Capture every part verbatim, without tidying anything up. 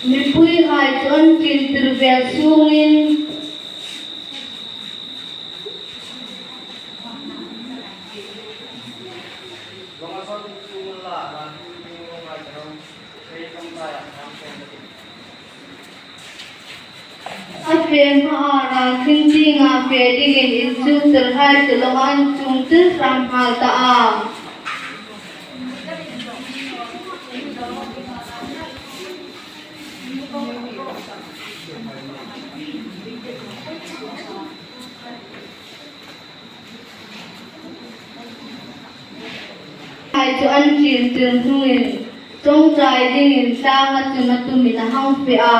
Mipuihai chu an ṭin tir vel sûngin a fe hmaa ral hring tienga fe dingin inchuktirhai chu lawnga an chuong tir hram nghal ta a. Hai chu an ṭin tir hnungin ṭawngṭai dingin tlânga chun a tumin a hang fe a.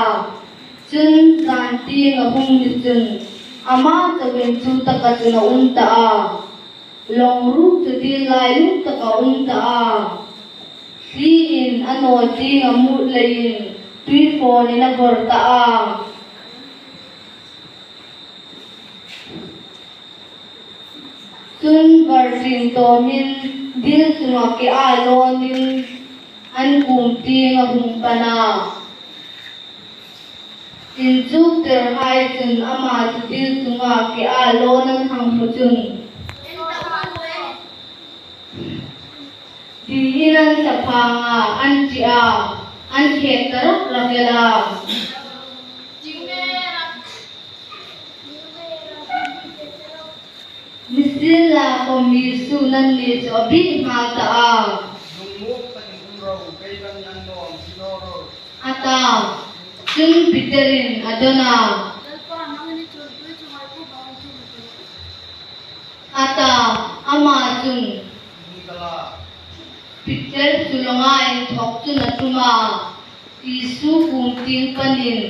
Chun zân tieng a hung ni chun ama chauhin chu taka chun a um ta a. Lawng ruok chu dil lai lum taka um ta a. Thliein a naw tieng a mut leiin tuifawnin a bawr ta a. Chun var ṭin tawmin dil chunga ke a lawnin an kuom tieng a hung pan a. Inchuktirhai chun ama chu dil chunga ke a lawn an hang hmu chun, tiin an thlaphang a, an ṭi a, an khêk ta rak rak el a. Nisienlakhawm Isu nanni chu a biek nghal ta a. Lungmuong takin um ro, kei kan nan nawm si naw ro, a ta. Chun Peterin a dawn a. Lalpa, nangin i chun tui chunga i kuom a hung tum i ti, a ta. Ama chun Peter chu lawnga inthawk chun a tum a, Isu kuom tieng panin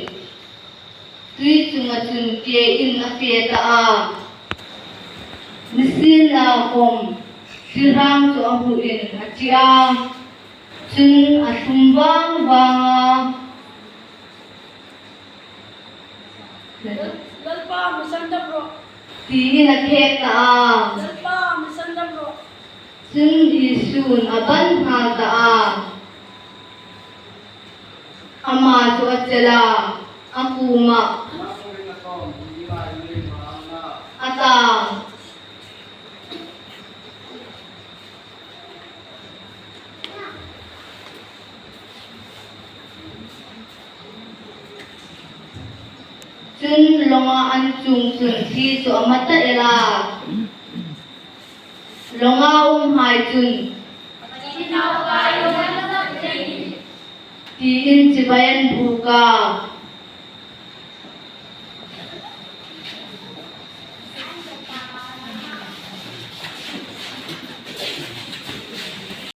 tui chunga chun kein a fe ta a. Nisienlakhawm tirhang chu a hmuin a ṭi a. Chun a thlum vang vang a. Lalpa, mi sandam rawh, tiin a khêk ta a. Lalpa, mi sandam rawh. Chun Isun a ban nghal ta a. Ama chu a chel a, a kuomah, a ta. Chun lawnga an chuong chun thli chu a mat ta el a. Lawnga umhai chun, tiin chibai an bûk a.